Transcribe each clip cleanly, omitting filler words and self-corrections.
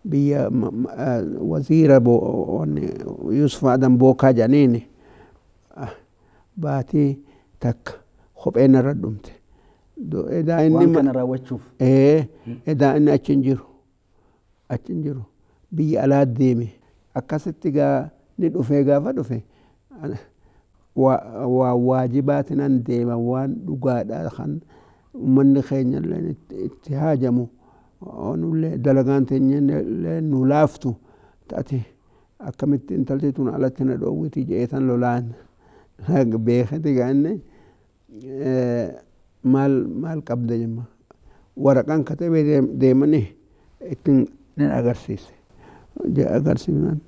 Biyya waziira Yusuf Adam Bookaa jedhaniini baatii takka kopheen irra dhumte. Edaa inni Waan kana raawwachuuf. Edaa inni achi hin jiru. Achi hin jiru. Biyya alaa deeme. Akkasitti gaa ni dhufee gaafa dhufe waa waajibaati nan deema, waan dhugaadha kan uummanni keenya illee itti haajamu, nullee dalagaan teenya illee nu laaftu taate, akkamitti intalti tun alatti na dhoowwiti jeetan lolaan beekati. Gaa inni maal maal qabda jemma, waraqaan katabee deemanii ittiin nin agarsiise. Agarsiifnaan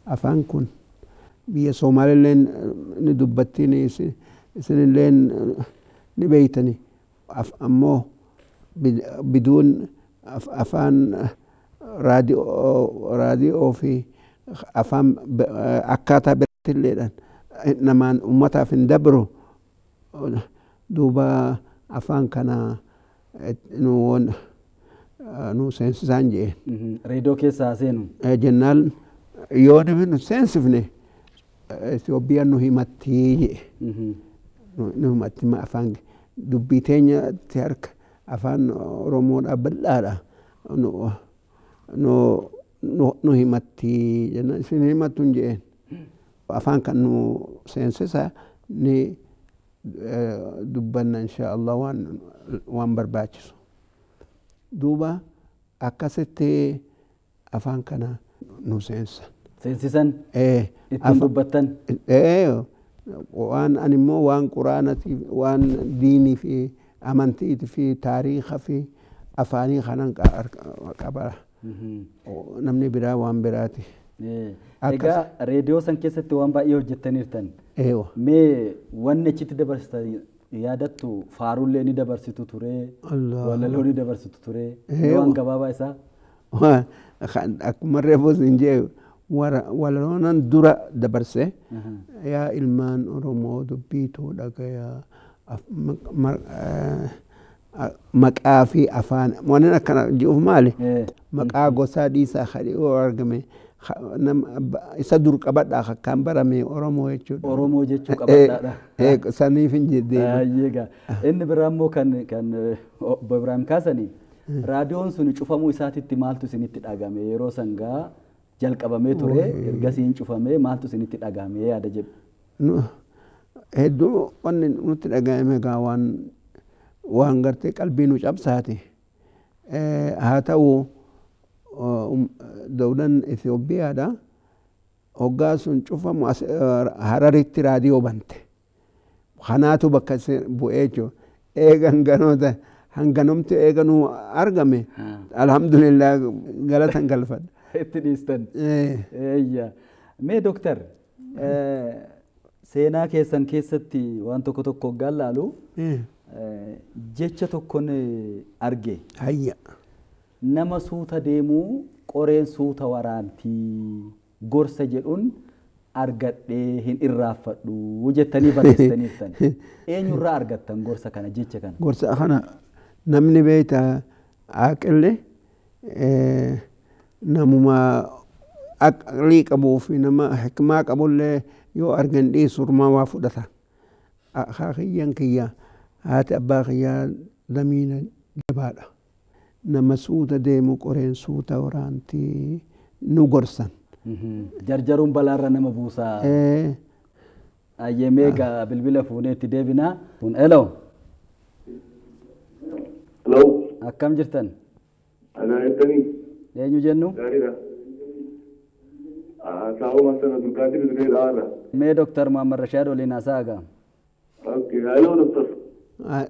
afaan kun biyya Soomaalilleen ni dubbattiin, isinilleen ni beeytani, ammoo biduun afaan raadiyoo fi afaan akkaataa biraatilleedhaan namaan ummataaf hin dabru. Duuba afaan kana nu seensisaan jeen. Reediyoo keessaa seenu. Jennaan yoo nu seensifne Itoophiyaan nu himattii jee. Nu himatti, afaan dubbii teenyatti harka afaan Oromoodhaa bal'aadha. Nu himattii jennaan isin himattu hin jeen. Afaan kan nu seensisa, ni dubbanna insha Allah waan barbaachisu. Duuba akkasitti afaan kana nu seensan. Seensisan? Ittiin dubbattan? Waan ani immoo waan quraanatii, waan diinii fi amantiitii fi taariika fi afaanii kanan qaba. Namni biraa waan biraati. Egaa reediyoo san keessatti waan baay'ee hojjettaniirtan. Mee wanni achitti dabarsitan yaadattu? Faarullee ni dabarsitu ture, walaloo ni dabarsitu ture, waan gabaabaa isaa. Akkuma reefu hin jee, walaloonan dura dabarse: yaa ilmaan Oromoo, dubbiituu dhagayaa, maqaa fi afaan waan akkana ji'uuf maali, maqaa gosaa dhiisaa, kadhii argame isa dur qabadhaa, akkaan barame Oromoo jechuudha. Oromoo jechuu qabadhaadha. Saniif hin jedhee. Inni biraa immoo kan obbo Ibraahim kaasanii, raadiyoon sun cufamuu isaatitti maaltu isinitti dhagame? Yeroo sangaa jalqabamee ture, ergasii hin cufamee, maaltu isinitti dhagame yaada jedhu. Hedduu wanni nutti dhagahame egaa waan gartee qalbii nu cabsaati. Haa ta'u, dawlan Itoophiyaadha. Hoggaa sun cufamu Hararitti raadiyoo bante. Kanaatu bakka bu'ee jechuudha. Eega hanganoota hanganomti eeganuu argame, alhamdulillah, galatan galfadha. Itti dhiistan. Mee dooktar, seenaa keessan keessatti waan tokko tokko hoggaan laalu jecha tokkon arge. Hayya. Nama suuta deemuu qoreen suuta waraantii gorsa jedhuun argadhee hin irraanfadhu jettanii barreessitaniirtan. Eenyurraa argattan gorsa kana, jecha kana? Gorsa kana namni beekta aqilli namuma aqlii qabuu fi nama hikmaa qabullee yoo argan dhiisu urmaa waa fudhata. Akaakiyyan kiyya, haati abbaa kiyyaa damiina jabaadha. Nama suuta deemu qoreen suuta waraantii nu gorsan. Jarjaruun balaarra nama buusaa. Ayyemee egaa bilbila fuunee itti deebinaa. Kun hello. Hello. Akkam jirtan? Ana jettanii? Eenyu jennu? Gaariidha. Saa'uma sana Abdulqaadir Dirree Dhawaarra. Mee Dooktar Muhammad Rashaad waliin haasa'a gaa. Okay, hello doctor.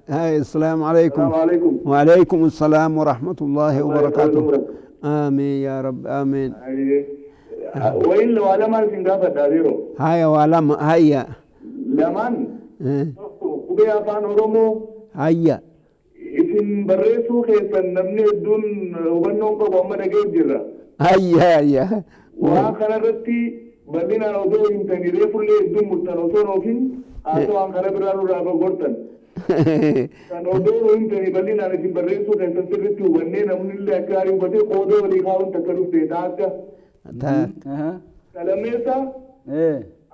السلام عليكم. السلام عليكم. وعليكم السلام ورحمة الله وبركاته. آمين يا رب، آمين. Wayin waa lamaan isin gaafadha yeroo. هيا ولما هيا. Lamaan tokko qubee afaan Oromoo هيا. isin barreessuu keessan namni hedduun hubannoon qabu amma dhaga'ee jirra. هيا هيا. Waan kanarratti bal'inaan odoo himtanii, reefullee hedduun murtan osoo oofin haasawaan kana biraa nurraa gortan. Kan odoo nu himtanii bal'inaan isin barreessuu keessan sirriitti hubannee namni illee akka gaarii hubatee qoodoo walii kaa'uun takka dhufte ta'a akka. Lammeessaa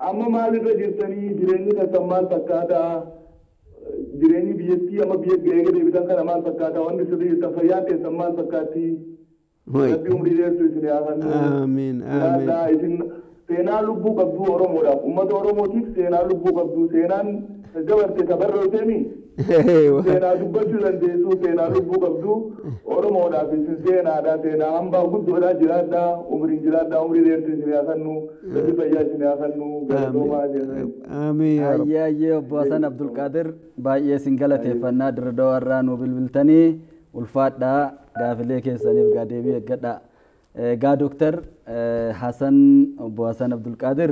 amma maalirra jirtanii jireenyi keessan maal fakkaataa? Jireenyi biyyattii amma biyya eega deebitan kana maal fakkaataa? Wanni sirrii jirtan fayyaan keessan maal fakkaatti? Rabbi umrii dheertuu isin haa kennu. Amiin amiin. Isin seenaa lubbuu qabduu Oromoodhaaf uummata Oromootiif seenaa lubbuu qabduu seenaan dabarte tabarrootemi. Seenaa dubbachuu dandeessu seenaa lubbuu qabduu Oromoodhaaf isin seenaadha seenaa hambaa guddoodhaa jiraadhaa umriin jiraadhaa umrii dheertuu isin haa kennu rabbi fayyaa isin haa kennu galatoomaa jedhan. Amiin. Ayyee ayyee obbo Hasan Abdulqaadir baay'ee isin galateeffannaa Dirredawaa irraa nu bilbiltanii ulfaadhaa gaafilee keessaniif gaa deebii eeggadhaa. Gaa Dooktar Hasan obbo Hasan Abdulqaadir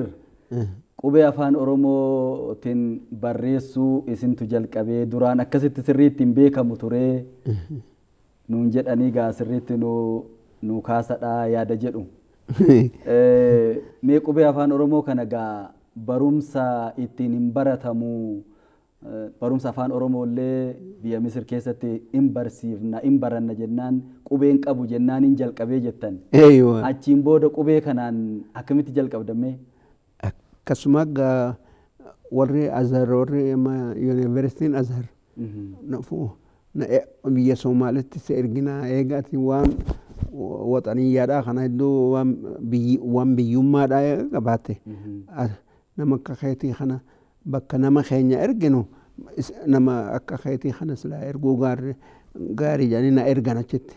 qubee afaan Oromootiin barreessuu isintu jalqabee duraan akkasitti sirriitti hin beekamu ture nuun jedhanii gaa sirriitti nu kaasadhaa yaada jedhu. Mee qubee afaan Oromoo kana gaa barumsa ittiin hin baratamu barumsa afaan Oromoo illee biyya Misir keessatti hin barsiifna hin baranna jennaan qubeen qabu jennaan hin jalqabee jettan. Achiin booda qubee kanaan akkamitti jalqabdame? Akkasuma gaa warri Azhar warri yuunivarsiitiin Azhar biyya Somaalitti si erginaa eegaati waan waxaniyyaadhaa kana hedduu waan biyyummaadhaa qabaatte nama akka keetii kana bakka nama keenya erginu nama akka keetii kana silaa erguu gaarii jedhanii na ergan achitti.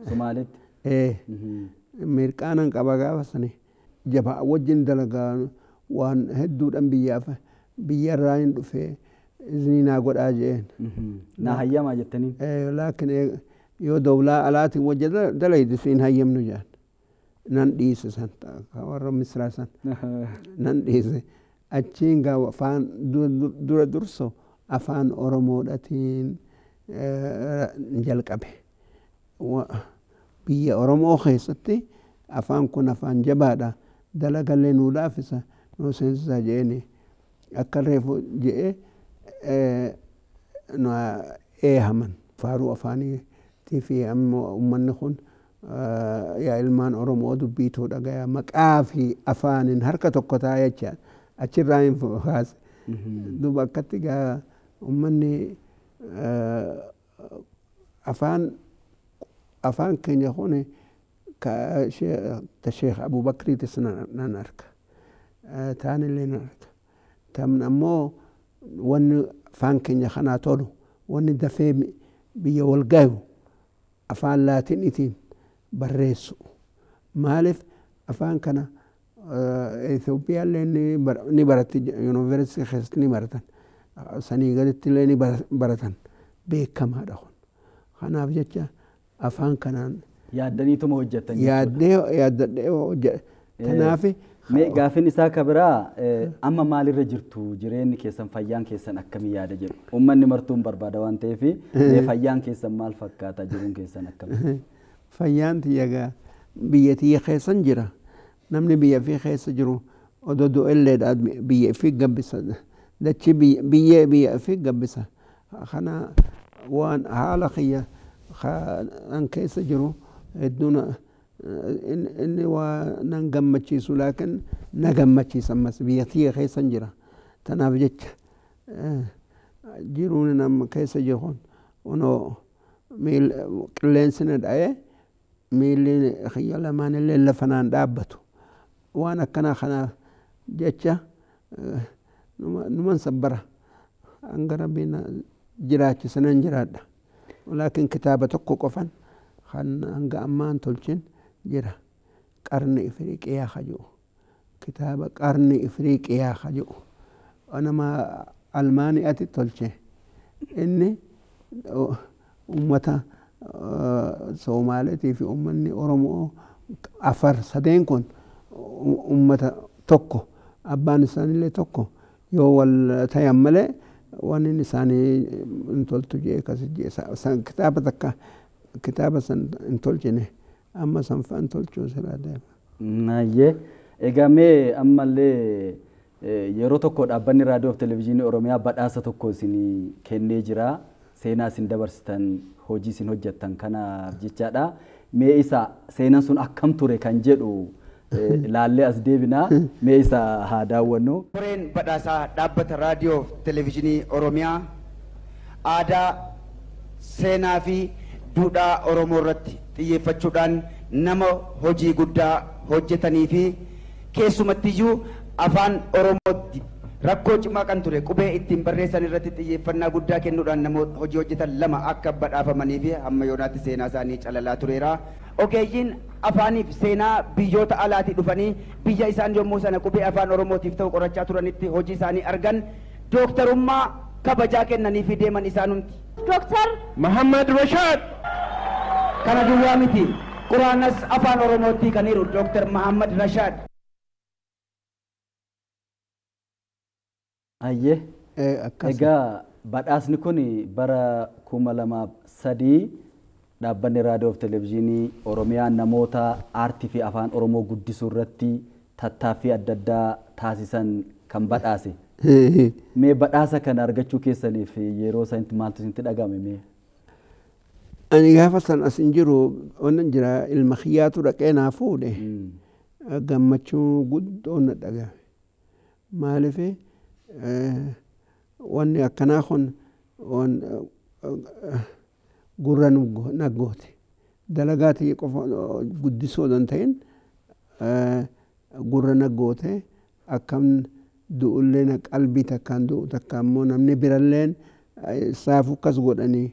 Somaalitti? Mirqaanan qaba gaafa sani jabaa wajjin dalagaa waan hedduudhaan biyyaaf biyyarraa hin dhufee iznii naa godhaa jeen. Naa hayyamaa jettanii? Laakiin yoo dawlaa alaatiin wajja dalaydu siin hayyamnu jedhan. Nan dhiise san warra Misraa san nan dhiise. Achiin gaa afaan dura durso afaan Oromoodhatiin jalqabe. Biyya Oromoo keessatti afaan kun afaan jabaadha. Dalagallee nuu laafisa nuu seensisa jeeni akka reefu je'ee nu eehaman. Faaruu afaaniitii fi ammoo uummanni kun yaa ilmaan Oromoo dubbiituu dhagaya maqaa fi afaaniin harka tokko ta'a jechaadha. Achirraa hin kaase. Duuba akkatti gaa uummanni afaan keenya kun ta Sheekh Abubakriitis nan arga. Taanillee nan arga. Tamni ammoo wanni afaan keenya kanaa tolu wanni dafee biyya wal gahu afaan laatiniitiin barreessu. Maaliif afaan kana Itoophiyaallee ni baratti yuunivarsiitii keessatti ni baratan. Sanii gaditti illee ni baratan beekamaadha kun. Kanaaf jecha afaan kanaan Yaaddaniituma hojjettan. Yaaddee yaaddadhee hojjedhe. Kanaaf Mee gaafin isaa ka biraa amma maalirra jirtu jireenyi keessan fayyaan keessan akkamii yaada jedhu. Uummanni martuun barbaada waan ta'eef mee fayyaan keessan maal fakkaata jiruun keessan akkamii? Fayyaan tiyya gaa biyya tiyya keessan jira. Namni biyya fi keessa jiru odoo du'elleedha biyya fi gabbisa. Dachi biyyee biyya fi gabbisa. Kana waan haala kiyya an keessa jiru hedduun inni waa nan gammachiisu laakiin na gammachiisa ammas biyya tiyya keessan jira. Tanaaf jecha jiruun nama keessa jiru kun kunoo qilleensi na dha'ee miilli kiyya lamaan illee lafa naan dhaabbatu. Waan akkanaa kanaaf jecha numan sabbara hanga rabbiin jiraachise nan jiraadha. Laakiin kitaaba tokko qofan kan hanga ammaan tolchin jira. Qarni Ifriiqiyaa ka jedhu. Kitaaba qarni Ifriiqiyaa ka jedhu. Nama Almaani'aati tolche. Inni uummata Somaaliitii fi uummanni Oromoo afar sadeen kun uummata tokko abbaan isaaniillee tokko yoo wal tayan malee waan inni isaanii hin toltu jee akkas jee kitaaba takka kitaaba san hin tolchine amma san fa'aan tolchuu silaa deema. Ayyee egaa mee ammallee Yeroo tokko dhaabbanni raadiyoo fi televezyiinii Oromiyaa badhaasa tokko isin kennee jira. Seenaa isin dabarsitan, hojii isin hojjettan kanaaf jechaadha. Mee isa seenaan sun akkam ture kan jedhu laallee as deebinaa. Mee isa haa daawwannu. Koreen badhaasaa dhaabbata raadiyoo fi televezyiinii Oromiyaa aadaa, seenaa fi duudhaa Oromoo irratti xiyyeeffachuudhaan nama hojii guddaa hojjetanii fi keessumattiyyuu afaan Oromootti rakkoo cimaa kan ture qubee ittiin barreessan irratti xiyyeeffannaa guddaa kennuudhaan namoota hojii hojjetan lama akka badhaafamanii fi hamma yoonaatti seenaa isaanii calalaa tureera. Ogeeyyiin afaaniif seenaa biyyoota alaatii dhufanii biyya isaan yommuu sana qubee afaan Oromootiif ta'u qorachaa turanitti hojii isaanii argan dooktarummaa kabajaa kennanii fi deeman isaanumti. Dooktar Muhammad Rashaad. Kana duwwaa miti. Quraanas afaan Oromootti kaniiru Dooktar Muhammad Rashaad. Ayyee. Egaa badhaasni kun bara 2003 dhaabbanni raadiyoo fi televezyiinii Oromiyaa namoota aartii fi afaan Oromoo guddisuu irratti tattaaffii adda addaa taasisan kan badhaase. Mee badhaasa kana argachuu keessaniif yeroo sanitti maaltu isinitti dhagahame mee? Ani gaafa san as hin jiru, wannan jira ilma kiyyaatu dhaqee naa fuudhe, gammachuu guddoo na dhagahame. Maaliif wanni akkanaa kun gurra na goote. Dalagaa tiyya qofa guddisuu odoo hin ta'in gurra na goote, akkam du'ullee na qalbii takkaan du'u takka ammoo namni biralleen saafu akkas godhanii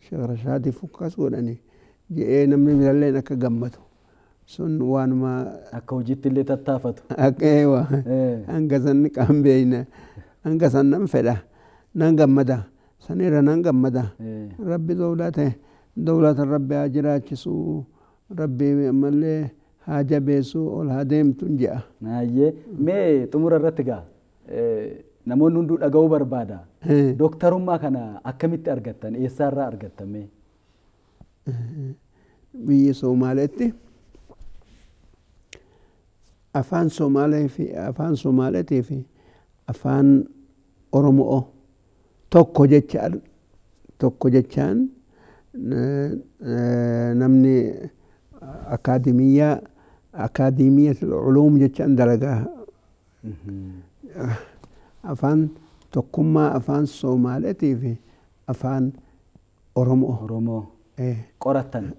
Sheekh Rashaadiif akkas godhanii jedhee namni biralleen akka gammadu. Sun waanuma akka hojiitti illee tattaafatu. Akka eewa hanga sanni qaam beeyna, hanga san nan fedha, nan gammada, sanirra nan gammada. Rabbi dawlata dawlata rabbi haa jiraachisu, rabbi ammallee haa jabeessu, ol haa deemtu jedha. Ayyee, mee xumura irratti gaa namoonni hunduu dhaga'uu barbaada. Dooktarummaa kana akkamitti argattan? Eessaarraa argattan mee? Biyya Somaaleetti afaan Somaalee fi afaan Somaaleetii fi afaan Oromoo tokko jecha tokko jechaan namni akaademiyaa uluum jechaan dalagaa afaan tokkummaa afaan Somaaleetii fi afaan Oromoo. Oromoo. Qorattan.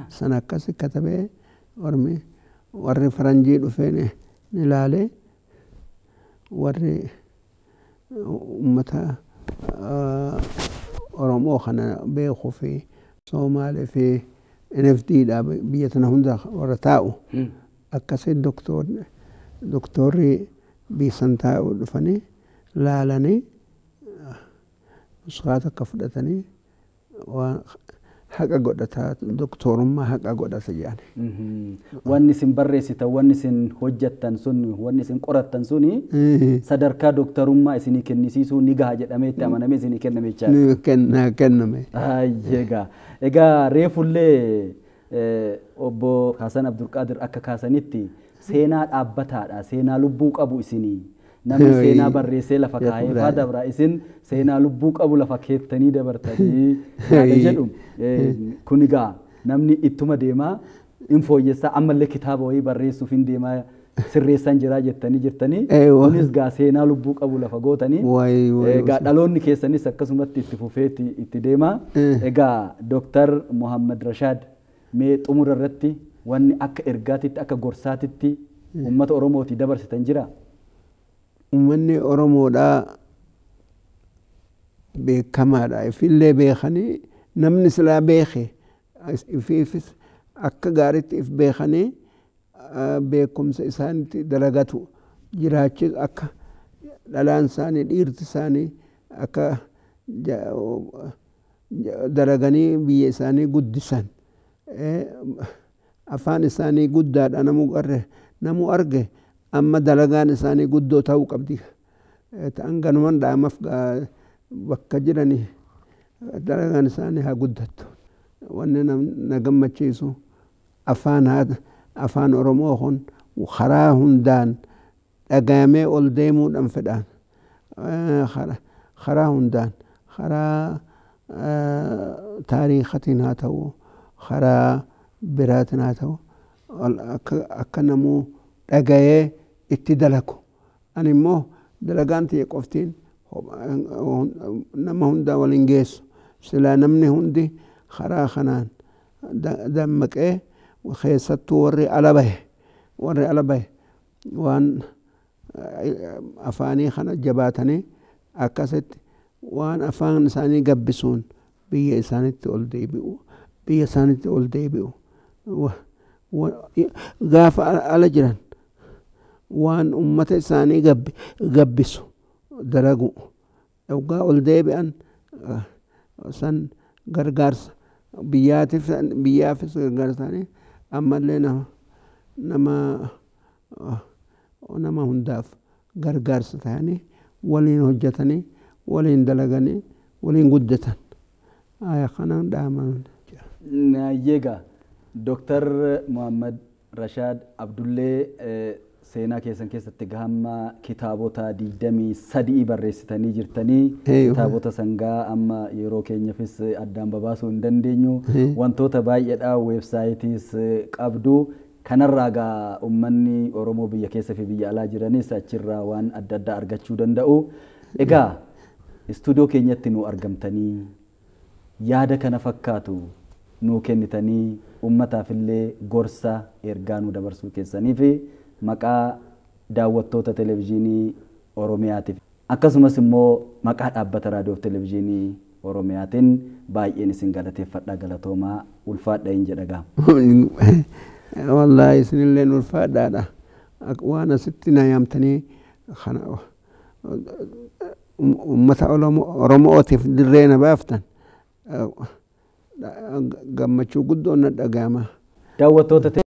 San akkas katabee ormi warri faranjii dhufee ni ilaalee, warri ummata Oromoo kana beekuu fi Somaalee fi NFD dha biyya tana hunda warra taa'u akkasii doktorri biyya san taa'u dhufanii laalanii nuskaa takka fudhatanii waan haqa godhata, doktorummaa haqa godhata jedhani. Wanni isin barreessitan, wanni isin hojjettan sun, wanni isin qorattan suni sadarkaa doktorummaa isinii kennisiisuu ni gaha jedhamee itti amanamee isinii kenname jechaadha. Ni kenname. Egaa egaa reefullee obbo Hasan Abdulqaadir akka kaasanitti seenaa dhaabbataadha, seenaa lubbuu qabu isinii. Namni seenaa barreessee lafa kaa'ee faa dabra, isin seenaa lubbuu qabu lafa keettanii dabartanii yaada jedhu. Kun egaa namni ittuma deemaa in fooyyessaa, ammallee kitaaba wayii barreessuuf hin deemaa sirreessaan jiraa jettanii jirtanii. Kunis gaa seenaa lubbuu qabu lafa gootanii. Egaa dhaloonni keessanis akkasumatti itti fufee itti deemaa. Egaa Dooktar Muhammad Rashaad, mee xumura irratti wanni akka ergaatitti akka gorsaatitti uummata Oromootii dabarsitan jira? Uummanni Oromoodhaa beekamaadha. Ifillee beekanii namni silaa beeke ifiifis akka gaariitti if beekanii beekumsa isaaniitti dalagatu jiraachisu, akka dhalaan isaanii dhiirti isaanii akka dalaganii biyya isaanii guddisan, afaan isaanii guddaadha, namuu arge amma dalagaan isaanii guddoo ta'uu qabdi. Ta'an ganuman dhaamaf bakka jiranii dalagaan isaanii haa guddattu. Wanni na gammachiisu afaan Oromoo kun karaa hundaan Dhagayamee ol deemuudhaan fedhaan karaa hundaan, karaa taariikatiin haa ta'u, karaa biraatiin haa ta'u, akka namuu dhagayee itti dalagu. Ani immoo dalagaan tiyya qoftiin nama hunda waliin geessu. Silaa namni hundi karaa kanaan dammaqee, keessattuu warri ala bahe, warri ala bahe waan afaanii kana jabaatanii akkasitti waan afaan isaanii gabbisuun biyya isaanitti ol deebi'u, biyya isaanitti ol deebi'u. Gaafa ala jiran waan ummata isaanii gabbisu dalagu. Yoggaa ol deebi'an san gargaarsa biyyaatiif, biyyaafis gargaarsa, ammallee nama hundaaf gargaarsa ta'anii waliin hojjetanii, waliin dalaganii, waliin guddatan. Kanaan dhaaman. Egaa Dooktar Muhammad Rashaad Abdullee, seenaa keessan keessatti hamma kitaabota 23 barreessitanii jirtanii, kitaabota sangaa amma yeroo keenyafis addaan babaasuu hin dandeenyu, wantoota baay'eedha, weebsaayitiis qabdu. Kanarraa gaa uummanni Oromoo biyya keessa fi biyya alaa jiranis achirraa waan adda addaa argachuu danda'u. Egaa istuudiyoo keenyatti nu argamtanii yaada kana fakkaatu nuu kennitanii uummataaf illee gorsa ergaa nu dabarsuu keessaniif maqaa daawwattoota Televezyiinii Oromiyaatiif akkasumas immoo maqaa dhaabbata raadiyoo fi televezyiinii Oromiyaatiin baay'een isin galateeffadha. Galatoomaa, ulfaadha hin jedha gaa. Wallaahi isinillee ulfaadhaadha. Waan asitti na yaamtanii kana uummata Oromootiif dirree na baaftan gammachuu guddoon na dhaga'ama. Daawwattoota